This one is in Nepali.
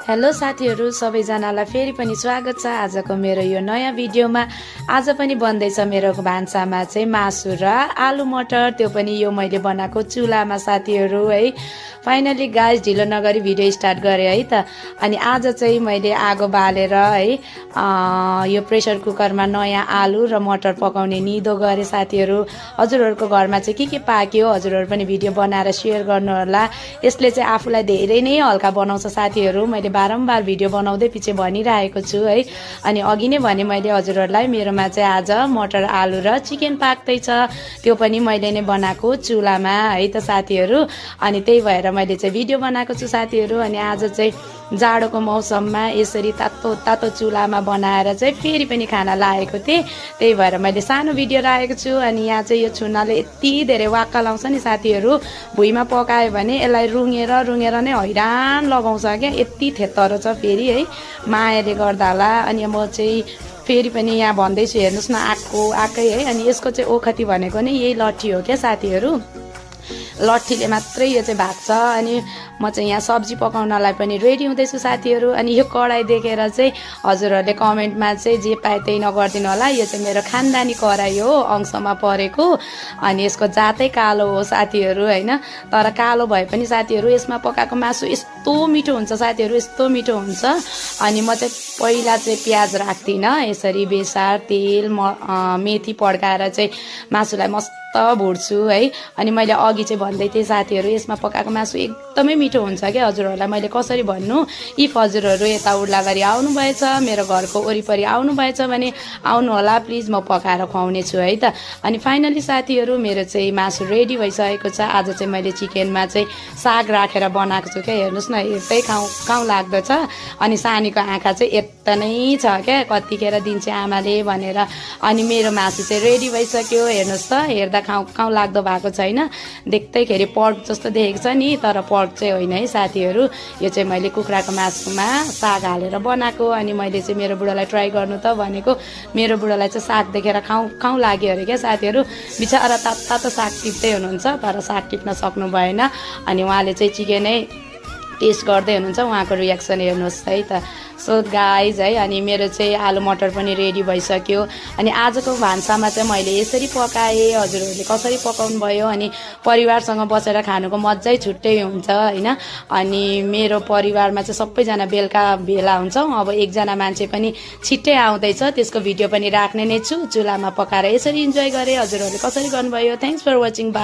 हेलो साथीहरु सबैजनालाई फेरि पनि स्वागत छ आजको मेरो यो नयाँ भिडियोमा। आज पनि बन्दैछ मेरो भान्सामा चाहिँ मासु र आलु मटर, त्यो पनि यो मैले बनाएको चुलामा साथीहरु है। फाइनली गाइस ढिलो नगरी भिडियो स्टार्ट गरे है त। अनि आज चाहिँ मैले आगो बालेर है यो प्रेसर कुकरमा नयाँ आलु र मटर पकाउने निदो गरे साथीहरु। हजुरहरुको घरमा चाहिँ के पाक्यो हजुरहरु पनि भिडियो बनाएर शेयर गर्नु होला। यसले चाहिँ आफुलाई धेरै नै हल्का बनाउँछ साथीहरु। मैले बारम्बार भिडियो बनाउँदै पछि भनिरहेको छु है। अनि अघि नै भने मैले हजुरहरुलाई मेरोमा चाहिँ आज मटर आलु र चिकन पाक्दैछ, त्यो पनि मैले नै बनाएको चुलामा है त साथीहरु। अनि त्यही भएर मैले चाहिँ भिडियो बनाएको छु साथीहरु। अनि आज चाहिँ जाडोको मौसममा यसरी तातो तातो चुलामा बनाएर चाहिँ फेरि पनि खाना लागेको थिएँ, त्यही भएर मैले सानो भिडियो राखेको छु। अनि यहाँ चाहिँ यो छुनाले यति धेरै वाक्का लाउँछ नि साथीहरु, भुइँमा पकायो भने यसलाई रुँगेर नै हैरान लगाउँछ क्या, यति थेतरो छ फेरि है, मायाले गर्दा होला। अनि म चाहिँ फेरि पनि यहाँ भन्दैछु हेर्नुस् न, आकै है। अनि यसको चाहिँ ओखती भनेको नै यही लट्ठी हो क्या साथीहरु, लट्ठीले मात्रै यो चाहिँ भाग्छ। अनि म चाहिँ यहाँ सब्जी पकाउनलाई पनि रेडी हुँदैछु साथीहरु। अनि यो कराई देखेर चाहिँ हजुरहरुले कमेन्टमा चाहिँ जे पाए त्यही नगर्दिनु होला, यो चाहिँ मेरो खानदानी कराई हो, अंशमा परेको। अनि यसको जातै कालो हो साथीहरु हैन, तर कालो भए पनि साथीहरु यसमा पकाएको मासु यस्तो मिठो हुन्छ साथीहरु, यस्तो मिठो हुन्छ। अनि म चाहिँ पहिला चाहिँ प्याज राख्दिन, यसरी बेसार तेल मेथी पड्काएर चाहिँ मासुलाई मस्त भुट्छु है। अनि मैले अघि चाहिँ भन्दै थिएँ साथीहरु, यसमा पकाएको मासु एकदमै मिठो हुन्छ क्या। हजुरहरुलाई मैले कसरी भन्नु, इफ हजुरहरु यता उर्लाबारी आउनु भएछ, मेरो घरको वरिपरि आउनु भएछ भने आउनु होला, प्लिज म पकाएर खुवाउने छु है त। अनि फाइनली साथीहरु मेरो चाहिँ मासु रेडी भइसकेको छ। आज चाहिँ मैले चिकनमा चाहिँ साग राखेर बनाएको छु क्या, हेर्नुस् न, हेर्दै खाउँ लाग्दछ। अनि सानीको आँखा चाहिँ यता नै छ क्या, कतिखेर दिन्छ आमाले भनेर। अनि मेरो मासु चाहिँ रेडी भइसक्यो, हेर्नुस् त, हेर्दा खाउँ लाग्दो भएको छैन, देख्दैखेरि पर्क जस्तो देखेको छ नि, तर पर्क चाहिँ होइन है साथीहरु। यो चाहिँ मैले कुखुराको मासुमा साग हालेर बनाएको। अनि मैले चाहिँ मेरो बुढालाई ट्राई गर्नु त भनेको, मेरो बुढालाई चाहिँ साग देखेर खाउँ लाग्यो अरे क्या साथीहरु। बिचारा तातो साग टिप्दै हुनुहुन्छ, तर साग टिप्न सक्नु भएन। अनि उहाँले चाहिँ चिकनै टेस्ट गर्दै हुनुहुन्छ, उहाँको रियाक्सन हेर्नुहोस् है त। सो गाइज है, अनि मेरो चाहिँ आलु मटर पनि रेडी भइसक्यो। अनि आजको भान्सामा चाहिँ मैले यसरी पकाएँ, हजुरहरूले कसरी पकाउनु भयो। अनि परिवारसँग बसेर खानुको मज्जै छुट्टै हुन्छ हैन। अनि मेरो परिवारमा चाहिँ सबैजना बेलुका भेला हुन्छौँ। अब एकजना मान्छे पनि छिट्टै आउँदैछ, त्यसको भिडियो पनि राख्ने नै छु। चुलामा पकाएर यसरी इन्जोय गरेँ, हजुरहरूले कसरी गर्नुभयो। Thanks for watching.